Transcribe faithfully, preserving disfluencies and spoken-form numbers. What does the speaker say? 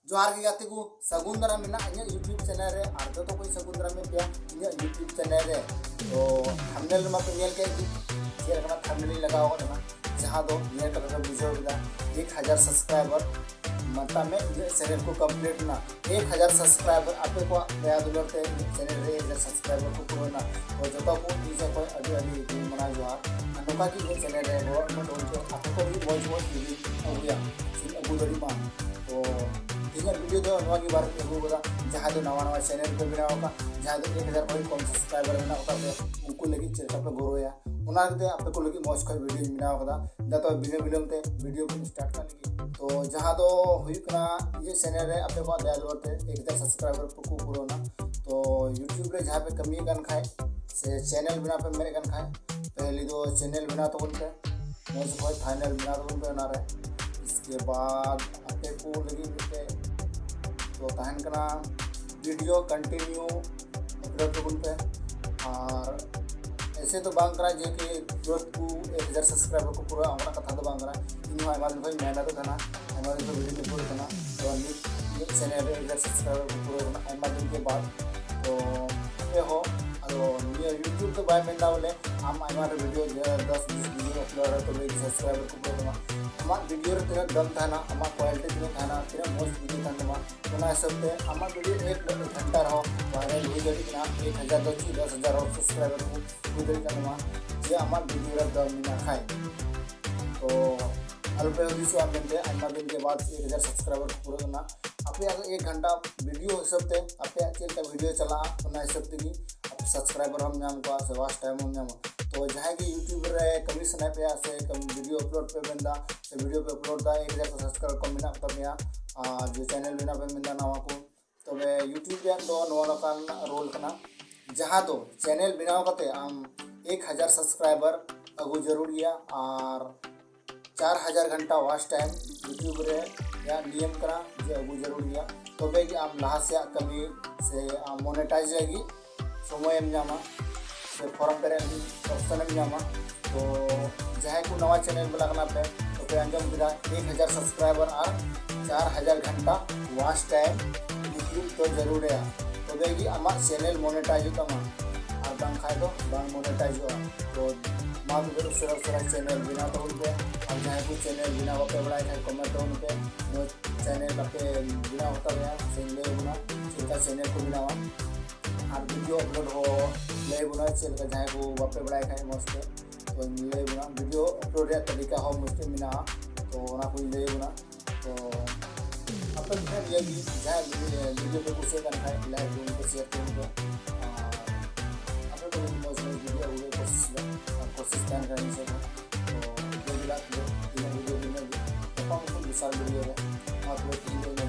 ᱡᱚᱦᱟᱨ ᱜᱮ ᱜᱟᱛᱮ ᱠᱚ, ᱥᱟᱹᱜᱩᱱ ᱫᱟᱨᱟᱢ ᱢᱮᱱᱟᱜᱼᱟ ᱤᱧᱟᱹᱜ YouTube ᱪᱮᱱᱮᱞ ᱨᱮ᱾ ᱟᱨ ᱡᱚᱛᱚ ᱠᱚᱧ ᱥᱟᱹᱜᱩᱱ ᱫᱟᱨᱟᱢᱮᱫ ᱯᱮᱭᱟ ᱤᱧᱟᱹᱜ YouTube ᱪᱮᱱᱮᱞ ᱨᱮ᱾ ᱛᱚ ᱛᱷᱟᱢᱵᱱᱮᱞ ᱨᱮᱢᱟ ᱯᱮ ᱧᱮᱞ ᱠᱮᱫ ᱜᱮ ᱪᱮᱫ ᱞᱮᱠᱟᱱᱟᱜ ᱛᱷᱟᱢᱵᱱᱮᱞ ᱤᱧ ᱞᱟᱜᱟᱣ ᱟᱠᱟᱫ ᱛᱟᱦᱮᱱᱟ, ᱡᱟᱦᱟᱸ ᱫᱚ ᱧᱮᱞ ᱠᱟᱛᱮ ᱯᱮ ᱵᱩᱡᱷᱟᱹᱣ ᱠᱮᱫᱟ ᱮᱠ ᱦᱟᱡᱟᱨ ᱥᱟᱵᱥᱠᱨᱟᱭᱵᱟᱨ᱾ ᱢᱮᱛᱟᱜ ᱢᱮ ᱤᱧᱟᱹᱜ ᱪᱮᱱᱮᱞ ᱠᱚ ᱠᱚᱢᱯᱞᱤᱴ ᱮᱱᱟ᱾ ᱮᱠ ᱦᱟᱡᱟᱨ ᱥᱟᱵᱥᱠᱨᱟᱭᱵᱟᱨ ᱟᱯᱮ ᱠᱚᱣᱟᱜ ᱫᱟᱭᱟ ᱫᱩᱞᱟᱹᱲ ᱛᱮ ᱤᱧᱟᱹᱜ ᱪᱮᱱᱮᱞ ᱨᱮ ᱮᱠ ᱦᱟᱡᱟᱨ ᱥᱟᱵᱥᱠᱨᱟᱭᱵᱟᱨ ᱠᱚ ᱯᱩᱨᱟᱹᱣ ᱮᱱᱟ᱾ ᱛᱚ ᱡᱚᱛᱚ ᱠᱚ ᱤᱧ ᱥᱮᱫ ᱠᱷᱚᱱ ᱟᱹᱰᱤ ᱟᱹᱰᱤ ᱢᱟᱱᱟᱣ ᱡᱚᱦᱟᱨ᱾ ᱟᱨ ᱱᱚᱝᱠᱟ ᱜᱮ ᱤᱧᱟᱹᱜ ᱪᱮᱱᱮᱞ ᱨᱮ ᱜᱚᱲᱚ ᱮᱢᱚᱜ ᱛᱟᱵᱚᱱ ᱯᱮ, ᱟᱯᱮ ᱠᱚ ᱞᱟᱹᱜᱤᱫ ᱢᱚᱡᱽ ᱢᱚᱡᱽ ᱵᱷᱤᱰᱤᱭᱳ ᱟᱹᱜᱩᱭᱟ, ᱥᱮ ᱟᱹᱜᱩ ᱫᱟᱲᱮᱭᱟᱜ ᱢᱟ᱾ ᱛᱚ ᱛᱮᱦᱮᱧᱟᱜ ᱵᱷᱤᱰᱤᱭᱳ ᱫᱚ ᱱᱚᱣᱟ ᱜᱮ ᱵᱟᱨᱮ ᱛᱮ ᱟᱹᱜᱩ ᱠᱟᱫᱟ, ᱡᱟᱦᱟᱸᱭ ᱫᱚ ᱱᱟᱣᱟ ᱱᱟᱣᱟ ᱪᱮᱱᱮᱞ ᱯᱮ ᱵᱮᱱᱟᱣ ᱟᱠᱟᱫ, ᱡᱟᱦᱟᱸᱭ ᱫᱚ ᱮᱠ ᱦᱟᱡᱟᱨ ᱠᱷᱚᱱ ᱠᱚᱢ ᱥᱟᱵᱥᱠᱨᱟᱭᱵᱟᱨ ᱢᱮᱱᱟᱜ ᱟᱠᱟᱫ ᱯᱮ, ᱩᱱᱠᱩ ᱞᱟᱹᱜᱤᱫ ᱪᱮᱫ ᱞᱮᱠᱟ ᱯᱮ ᱜᱚᱲᱚᱭᱟ, ᱚᱱᱟ ᱠᱟᱛᱮ ᱟᱯᱮ ᱠᱚ ᱞᱟᱹᱜᱤᱫ ᱢᱚᱡᱽ ᱠᱷᱚᱡ ᱵᱷᱤᱰᱤᱭᱳᱧ ᱵᱮᱱᱟᱣ ᱠᱟᱫᱟ᱾ ᱫᱟ ᱛᱚᱵᱮ ᱵᱤᱱᱟᱹ ᱵᱤᱞᱚᱢ ᱛᱮ ᱵᱷᱤᱰᱤᱭᱳ ᱵᱚᱱ ᱥᱴᱟᱨᱴ ᱠᱟᱜ ᱞᱟᱹᱜᱤᱫ᱾ ᱛᱚ ᱡᱟᱦᱟᱸ ᱫᱚ ᱦᱩᱭᱩᱜ ᱠᱟᱱᱟ ᱤᱧᱟᱹᱜ ᱪᱮᱱᱮᱞ ᱨᱮ ᱟᱯᱮ ᱠᱚᱣᱟᱜ ᱫᱟᱭᱟ ᱫᱩᱞᱟᱹᱲ ᱛᱮ ᱮᱠ ᱦᱟᱡᱟᱨ ᱥᱟᱵᱥᱠᱨᱟᱭᱵᱟᱨ ᱠᱚ ᱯᱩᱨᱟᱹᱣ ᱮᱱᱟ᱾ ᱛᱚ YouTube ᱨᱮ ᱡᱟᱦᱟᱸ ᱯᱮ ᱠᱟᱹᱢᱤᱭᱮᱫ ᱠᱟᱱ ᱠᱷᱟᱡ ᱥᱮ ᱪᱮᱱᱮᱞ ᱵᱮᱱᱟᱣ ᱯᱮ ᱢᱮᱱᱮᱫ ᱠᱟᱱ ᱠᱷᱟᱡ, ᱯᱮᱦᱞᱤ ᱫᱚ ᱪᱮᱱᱮᱞ ᱵᱮᱱᱟᱣ ᱛᱟᱵᱚᱱ ᱯᱮ, ᱢᱚᱡᱽ ᱠᱷᱚᱡ ᱛᱷᱟᱢᱵᱱᱮᱞ ᱵᱮᱱᱟᱣ ᱛᱟᱵᱚᱱ ᱯᱮ ᱚᱱᱟᱨᱮ᱾ ᱤᱥᱠᱮ ᱵᱟᱫ ᱟᱯᱮ ᱠᱚ ᱞᱟᱹᱜᱤᱫ ᱢᱤᱫᱴᱮᱡ ᱛᱚ ᱛᱟᱦᱮᱱ ᱠᱟᱱᱟ ᱵᱷᱤᱰᱤᱭᱳ ᱠᱚᱱᱴᱤᱱᱤᱭᱩ ᱟᱯᱞᱳᱰ ᱛᱟᱵᱚᱱ ᱯᱮ᱾ ᱟᱨ ᱮᱥᱮ ᱫᱚ ᱵᱟᱝ ᱠᱟᱱᱟ ᱡᱮ ᱠᱤ ᱛᱩᱨᱟᱹᱛ ᱠᱚ ᱮᱠ ᱦᱟᱡᱟᱨ ᱥᱟᱵᱥᱠᱨᱟᱭᱵᱟᱨ ᱠᱚ ᱯᱩᱨᱟᱹᱜᱼᱟ, ᱚᱱᱠᱟᱱᱟᱜ ᱠᱟᱛᱷᱟ ᱫᱚ ᱵᱟᱝ ᱠᱟᱱᱟ᱾ ᱤᱧ ᱦᱚᱸ ᱟᱭᱢᱟ ᱫᱤᱱ ᱠᱷᱚᱱ ᱢᱮᱦᱱᱚᱛ ᱠᱟᱱᱟ, ᱟᱭᱢᱟ ᱫᱤᱱ ᱠᱷᱚᱱ ᱵᱷᱤᱰᱤᱭᱳ ᱠᱚ ᱯᱩᱨᱟᱹᱜ ᱠᱟᱱᱟ᱾ ᱛᱚ ᱱᱤᱛ ᱤᱧᱟᱹᱜ ᱪᱮᱱᱮᱞ ᱨᱮ ᱮᱠ ᱦᱟᱡᱟᱨ ᱥᱟᱵᱥᱠᱨᱟᱭᱵᱟᱨ ᱠᱚ ᱯᱩᱨᱟᱹᱣ ᱠᱟᱱᱟ ᱟᱭᱢᱟ ᱫᱤᱱ ᱠᱮ ᱵᱟᱫ᱾ ᱛᱚ ᱟᱯᱮ ᱦᱚᱸ ᱟᱫᱚ ᱱᱤᱭᱟᱹ YouTube ᱫᱚ ᱵᱟᱭ ᱢᱮᱱᱫᱟ ᱵᱚᱞᱮ ᱟᱢ ᱟᱭᱢᱟ ᱰᱷᱮᱨ ᱵᱷᱤᱰᱤᱭᱳ ᱫᱚᱥ ᱵᱤᱥ ᱵᱷᱤᱰᱤᱭᱳ ᱟᱯᱞᱳᱰ ᱨᱮ ᱛᱚᱵᱮ ᱥᱟᱵᱥᱠᱨᱟᱭᱵᱟᱨ ᱠᱚ ᱯᱩᱨᱟᱹᱜ ᱛᱟᱢᱟ᱾ ᱟᱢᱟᱜ ᱵᱷᱤᱰᱤᱭᱳ ᱨᱮ ᱛᱤᱱᱟᱹᱜ ᱫᱚᱢ ᱛᱟᱦᱮᱱᱟ, ᱟᱢᱟᱜ ᱠᱣᱟᱞᱤᱴᱤ ᱛᱤᱱᱟᱹᱜ ᱛᱟᱦᱮᱱᱟ, ᱛᱤᱱᱟᱹᱜ ᱢᱚᱡᱽ ᱵᱷᱤᱰᱤᱭᱳ ᱛᱟᱦᱮᱱ ᱛᱟᱢᱟ, ᱚᱱᱟ ᱦᱤᱥᱟᱹᱵ ᱛᱮ ᱟᱢᱟᱜ ᱵᱷᱤᱰᱤᱭᱳ ᱮᱠ ᱜᱷᱚᱱᱴᱟ ᱨᱮᱦᱚᱸ ᱵᱷᱟᱭᱨᱟᱞ ᱦᱩᱭ ᱫᱟᱲᱮᱭᱟᱜ ᱠᱟᱱᱟ᱾ ᱮᱠ ᱦᱟᱡᱟᱨ ᱫᱚ ᱪᱮᱫ ᱫᱚᱥ ᱦᱟᱡᱟᱨ ᱦᱚᱲ ᱥᱟᱵᱥᱠᱨᱟᱭᱵᱟᱨ ᱠᱚ ᱦᱩᱭ ᱫᱟᱲᱮᱭᱟᱜ ᱠᱟᱱ ᱛᱟᱢᱟ, ᱡᱮ ᱟᱢᱟᱜ ᱵᱷᱤᱰᱤᱭᱳ ᱨᱮ ᱫᱚᱢ ᱢᱮᱱᱟᱜ ᱠᱷᱟᱡ᱾ ᱛᱚ ᱟᱞᱚᱯᱮ ᱦᱩᱫᱤᱥᱚᱜᱼᱟ ᱢᱮᱱᱛᱮ ᱟᱭᱢᱟ ᱫᱤᱱ ᱠᱮ ᱵᱟᱫ ᱮᱠ ᱦᱟᱡᱟᱨ ᱥᱟᱵᱥᱠᱨᱟᱭᱵᱟᱨ ᱠᱚ ᱯᱩᱨᱟᱹᱜ ᱠᱟᱱᱟ᱾ ᱟᱯᱮᱭᱟᱜ ᱫᱚ ᱮᱠ ᱜᱷᱚᱱᱴᱟ ᱵᱷᱤᱰᱤᱭᱳ ᱦᱤᱥᱟᱹᱵ ᱛᱮ ᱟᱯᱮᱭᱟᱜ ᱪᱮᱫ ᱞᱮᱠᱟ ᱵᱷᱤᱰᱤᱭᱳ ᱪᱟᱞᱟᱜᱼᱟ, ᱚᱱᱟ ᱦᱤᱥᱟᱹᱵ ᱛᱮᱜᱮ ᱟᱯᱮ ᱥᱟᱵᱥᱠᱨᱟᱭᱵᱟᱨ ᱦᱚᱸᱢ ᱧᱟᱢ ᱠᱚᱣᱟ ᱥᱮ ᱣᱟᱪ ᱴᱟᱭᱤᱢ ᱦᱚᱸᱢ ᱧᱟᱢᱟ᱾ ᱛᱚ ᱡᱟᱦᱟᱸᱭ ᱜᱮ YouTube ᱨᱮ ᱠᱟᱹᱢᱤ ᱥᱟᱱᱟᱭᱮᱫ ᱯᱮᱭᱟ ᱥᱮ ᱠᱟᱹᱢᱤ ᱵᱷᱤᱰᱤᱭᱳ ᱟᱯᱞᱳᱰ ᱯᱮ ᱢᱮᱱᱫᱟ ᱥᱮ ᱵᱷᱤᱰᱤᱭᱳ ᱯᱮ ᱟᱯᱞᱳᱰ ᱫᱟ, ᱮᱠ ᱦᱟᱡᱟᱨ ᱥᱟᱵᱥᱠᱨᱟᱭᱵᱟᱨ ᱠᱚᱢ ᱢᱮᱱᱟᱜ ᱠᱚ ᱛᱟᱯᱮᱭᱟ, ᱟᱨ ᱡᱮ ᱪᱮᱱᱮᱞ ᱵᱮᱱᱟᱣ ᱯᱮ ᱢᱮᱱᱫᱟ ᱱᱟᱣᱟ ᱠᱚ, ᱛᱚᱵᱮ YouTube ᱨᱮᱭᱟᱜ ᱫᱚ ᱱᱚᱣᱟ ᱞᱮᱠᱟᱱ ᱨᱩᱞ ᱠᱟᱱᱟ, ᱡᱟᱦᱟᱸ ᱫᱚ ᱪᱮᱱᱮᱞ ᱵᱮᱱᱟᱣ ᱠᱟᱛᱮ ᱟᱢ ᱮᱠ ᱦᱟᱡᱟᱨ ᱥᱟᱵᱥᱠᱨᱟᱭᱵᱟᱨ ᱟᱹᱜᱩ ᱡᱟᱹᱨᱩᱲ ᱜᱮᱭᱟ ᱟᱨ ᱪᱟᱨ ᱦᱟᱡᱟᱨ ᱜᱷᱚᱱᱴᱟ ᱣᱟᱪ ᱴᱟᱭᱤᱢ YouTube ᱨᱮᱭᱟᱜ ᱱᱤᱭᱚᱢ ᱠᱟᱱᱟ ᱡᱮ ᱟᱹᱜᱩ ᱡᱟᱹᱨᱩᱲ ᱜᱮᱭᱟ, ᱛᱚᱵᱮ ᱜᱮ ᱟᱢ ᱞᱟᱦᱟ ᱥᱮᱭᱟᱜ ᱠᱟᱹᱢᱤ ᱥᱮ ᱟᱢ ᱢᱚᱱᱮᱴᱟᱭᱤᱡᱽ ᱞᱟᱹᱜᱤᱫ ᱥᱚᱢᱚᱭᱮᱢ ᱧᱟᱢᱟ ᱥᱮ ᱯᱷᱚᱨᱢ ᱯᱮᱨᱮᱡ ᱞᱟᱹᱜᱤᱫ ᱚᱯᱥᱚᱱᱮᱢ ᱧᱟᱢᱟ᱾ ᱛᱚ ᱡᱟᱦᱟᱸᱭ ᱠᱚ ᱱᱟᱣᱟ ᱪᱮᱱᱮᱞ ᱵᱟᱞᱟ ᱠᱟᱱᱟ ᱯᱮ, ᱛᱚ ᱯᱮ ᱟᱸᱡᱚᱢ ᱠᱮᱫᱟ, ᱮᱠ ᱦᱟᱡᱟᱨ subscriber ᱟᱨ ᱪᱟᱨ ᱦᱟᱡᱟᱨ ᱜᱷᱚᱱᱴᱟ watch time YouTube ᱫᱚ ᱡᱟᱹᱨᱩᱲ ᱨᱮᱭᱟ, ᱛᱚᱵᱮ ᱜᱮ ᱟᱢᱟᱜ channel monetize ᱦᱩᱭᱩᱜ ᱛᱟᱢᱟ, ᱟᱨ ᱵᱟᱝᱠᱷᱟᱱ ᱫᱚ ᱵᱟᱝ monetizeᱚᱜᱼᱟ᱾ ᱛᱚ ᱢᱟ ᱛᱚᱵᱮ ᱩᱥᱟᱹᱨᱟ ᱩᱥᱟᱹᱨᱟ channel ᱵᱮᱱᱟᱣ ᱛᱟᱵᱚᱱ ᱯᱮ, ᱟᱨ ᱡᱟᱦᱟᱸᱭ ᱠᱚ channel ᱵᱮᱱᱟᱣ ᱵᱟᱯᱮ ᱵᱟᱲᱟᱭ ᱠᱷᱟᱱ comment ᱛᱟᱵᱚᱱ ᱯᱮ, ᱱᱚᱣᱟ channel ᱵᱟᱯᱮ ᱵᱮᱱᱟᱣ ᱦᱟᱛᱟᱲ ᱨᱮᱭᱟ ᱥᱮ ᱞᱟᱹᱭ ᱵᱚᱱᱟ ᱪᱮᱫ ᱞᱮᱠᱟ channel ᱠᱚ ᱵᱮᱱᱟᱣᱟ, ᱟᱨ video upload ᱦᱚᱸ ᱞᱟᱹᱭ ᱵᱚᱱᱟ ᱪᱮᱫ ᱞᱮᱠᱟ, ᱡᱟᱦᱟᱸᱭ ᱠᱚ ᱵᱟᱯᱮ ᱵᱟᱲᱟᱭ ᱠᱷᱟᱱ ᱢᱚᱡᱽ ᱛᱮ ᱛᱚᱧ ᱞᱟᱹᱭ ᱵᱚᱱᱟ᱾ Video upload ᱨᱮᱭᱟᱜ ᱛᱟᱹᱨᱤᱠᱟ ᱦᱚᱸ ᱢᱚᱡᱽ ᱛᱮ ᱢᱮᱱᱟᱜᱼᱟ, ᱛᱚ ᱚᱱᱟ ᱠᱚᱧ ᱞᱟᱹᱭ ᱵᱚᱱᱟ᱾ ᱛᱚ ᱟᱯᱮ ᱴᱷᱮᱱ ᱱᱤᱭᱟᱹ ᱜᱮ, ᱡᱟᱦᱟᱸᱭ video ᱯᱮ ᱠᱩᱥᱤᱭᱟᱜ ᱠᱟᱱ ᱠᱷᱟᱱ like ᱛᱟᱵᱚᱱ ᱯᱮ, share ᱛᱟᱵᱚᱱ ᱯᱮ, ᱟᱨ ᱟᱯᱮ ᱠᱚ ᱞᱟᱹᱜᱤᱫ ᱢᱚᱡᱽ ᱢᱚᱡᱽ video ᱟᱹᱜᱩ ᱨᱮᱭᱟᱜ ᱠᱳᱥᱤᱥ ᱞᱮ, ᱟᱨ ᱠᱳᱥᱤᱥ ᱛᱟᱦᱮᱱ ᱠᱟᱱᱟ ᱤᱧ ᱥᱮᱫ ᱠᱷᱚᱱ᱾ ᱛᱚ ᱡᱚᱭ ᱡᱚᱜᱚᱱᱱᱟᱛᱷ, ᱛᱤᱱᱟᱹᱜ video ᱤᱱᱟᱹᱜ ᱜᱮ, ᱧᱟᱯᱟᱢ ᱟᱵᱚᱱ ᱫᱚᱥᱟᱨ video ᱨᱮ᱾ ᱢᱟ ᱛᱚᱵᱮ ᱛᱤᱦᱤᱧ ᱫᱚ